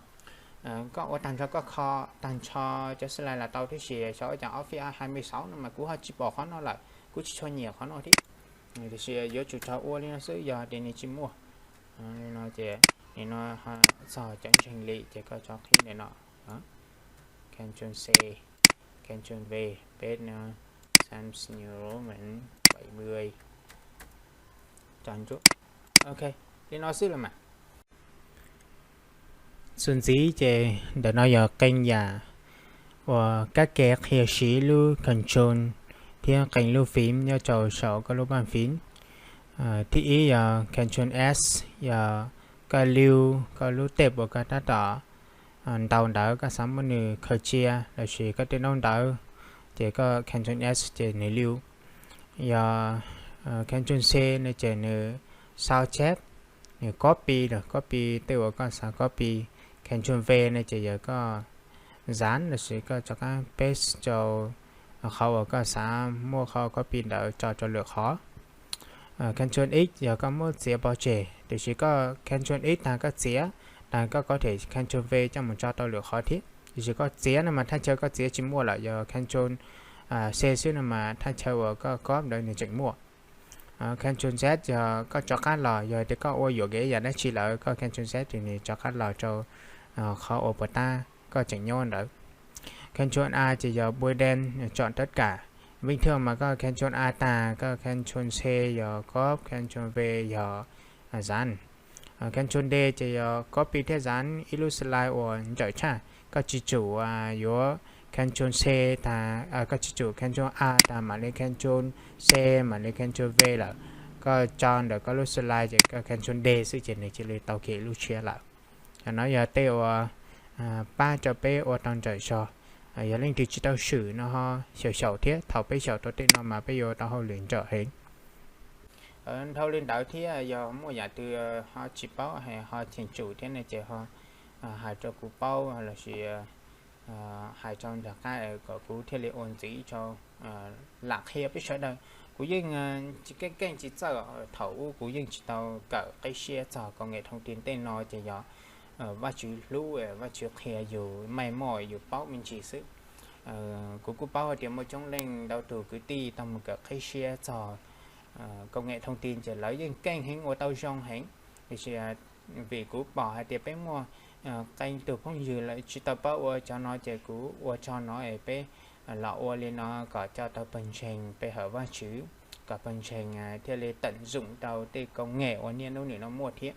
koj ua tag nrho koj kho tag nrho cov slide los tau, tiam sis xyov ua cas Office hai mươi sáu no mas kuv ho tsis pom qhov no lawm, kuv tsis tshua nyiam qhov no thiab. Tiam sis yuav tsum tau ua li no xwb yog tias nws tsis muaj. Li no ces nim no txog cov ntseeg li ces koj tso qhib ntawm no, Ctrl C, Ctrl V, peb no, Times New Roman bảy mươi, tso ntsuab. Ok, li no xwb los mas. Txuas ntxiv ces ntawm no yog qee yam uas kab ke qhia siv lub Ctrl thiab qee lub phím nyob rau saum koj lub bàn phím. Thib ib yog Ctrl S, yog koj lưu koj lub teb uas koj tab tom ntaus ntawd, koj xav muab nws khaws cia lossis koj tej ntaub ntawv, ces koj Ctrl S ces nws lưu. Yog Ctrl C no ces nws sao chép, nws copy, copy tej uas koj xav copy. Ctrl V no ces yog koj dán lossis koj rov qab paste rau qhov uas koj xav muab qhov copy ntawd tso rau lwm qhov. Ctrl X yog koj muab txiav pov tseg, tiam sis koj Ctrl X tag koj txiav, tag koj có thể Ctrl V coj mus tso rau lwm qhov thiab. Tiam sis koj txiav no mas thaj chaw koj txiav tsis muaj lawm, yog Ctrl C xwb no mas thaj chaw uas koj copy ntawd nws tseem muaj. Ctrl Z yog koj rov qab los, yog tias koj ua yuam kev yam dab tsi lawm koj Ctrl Z ces nws rov qab los rau qhov uas puas tab koj tseem nyob ntawd. Ctrl A ces yog bôi đen, chọn tất cả. Bình thường mas koj Ctrl A tag koj Ctrl C yog copy, Ctrl V yog dán. Ctrl D ces yog copy thiab dán ib lub slide uas ntsawm tshaj. Koj tsis tsum yuav Ctrl C tag, koj tsis tsum Ctrl A tag mam li Ctrl C mam li Ctrl V lawm. Koj tso ntawm koj lub slide ces koj Ctrl D xwb ces nws cia li tau kiag lub tshiab lawm. Qhov no yog tej uas pab rau peb ua tau ntsawm zog. Yog leej twg tsis tau swm no ho xyaum xyaum thiab, thaum peb xyaum rau tej no mas peb yuav tau hauj lwm ntsawm heev. Dhau li ntawd thiab yog muaj yam twg ho tsis paub, ho cheem tsum thiab no ces ho hais rau kuv paub lossis hais rau nram qab kom kuv thiaj li ua ntxiv rau. Lam qhia peb sawv daws, kuv yeej tsis keej keej tsis txawj, thaum ub kuv yeej tsis tau kawm qib siab txog công nghệ thông tin tej no ces yog Vajtswv hlub, Vajtswv qhia yus meej mom yus paub me ntsis xwb. Kuv kuj paub hais tias muaj coob leej ntau tus kwv tij tau mus kawm qhib siab txog công nghệ thông tin ces lawv yeej keej heev, ua tau zoo heev. Tiam sis vim kuv pom hais tias peb muaj qee tus phooj ywg lawv tsis tau paub ua cov no ces kuv ua tso no es peb los ua li no kom coj tau pawg ntseeg pe hawm Vajtswv, kom pawg ntseeg thiaj li tận dụng rau tej công nghệ uas niaj hnub nim no muaj thiab.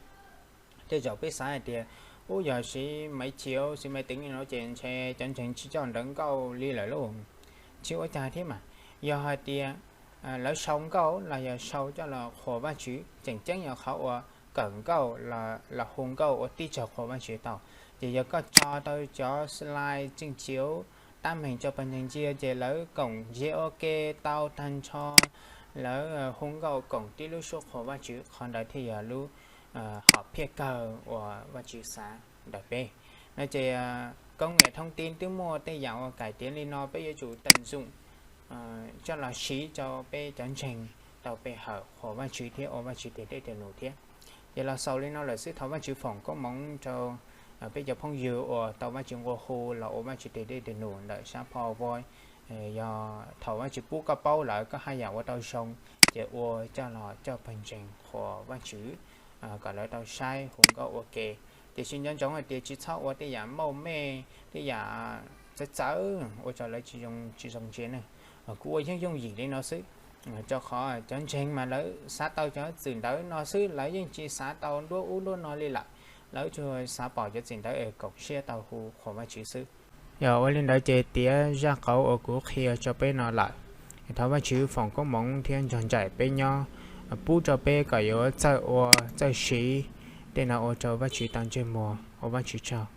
Tej zaum peb xav hais tias, ub, yog siv máy chiếu, siv máy tính li no ces ntshe cov ntseeg tsis coj nrawv nkauj li lawm lauj. Tsis ua cas thiab mas. Yog hais tias lawv sau nkauj los yog sau coj los qhuas Vajtswv, tseem ceeb yog qhov uas kawm nkauj los hu nkauj ua tib tsaug qhuas Vajtswv tau. Ces yog koj tso tau cov slide tseem chiếu tab meeg rau pawg ntseeg ntsia ces lawv koom ntsia ua ke tau tag nrho, lawv hu nkauj koom tib lub suab qhuas Vajtswv, qhov ntawd thiaj yog lub hom phiaj kawg uas Vajtswv xav ntawm peb. No ces công nghệ thông tin twb muaj tej yam uas cải tiến li no, peb yuav tsum tận dụng coj los siv rau peb cov ntseeg tau pe hawm qhuas Vajtswv thiab ua Vajtswv tes dej tes num thiab. Ces los xaus li no lawm xwb, thov Vajtswv foom koob hmoov rau peb cov phooj ywg uas tau Vajtswv nqua hu los ua Vajtswv tes dej tes num ntawm sab PowerPoint. Yog thaum Vajtswv pub koj paub lawm koj haj yam ua tau zoo, ces ua coj los coj pawg ntseeg qhuas Vajtswv kom lawv tau saib hu nkauj ua ke. Tiam sis nco ntsoov hais tias tsis txhob ua tej yam mauj mej, tej yam txawv txawv ua rau lawv tsis zoo ntsia ne. Kuv ua yooj yooj yim li no xwb, rau qhov cov ntseeg mas lawv xav tau cov txim ntawv no xwb, lawv yeej tsis xav tau nruab ub nruab no li lawm. Lawv tsuas xav pom cov txim ntawv es koom siab tau hu qhuas Vajtswv xwb. Yog ua li ntawd ces tiav zaj qauv uas kuv qhia rau peb no lawm. Thov Vajtswv foom koob hmoov thiab nrog nraim peb nyob, pub rau peb kom yuav txawj ua txawj siv tej no ua rau Vajtswv tau ntsej muag. Ua Vajtswv tsaug.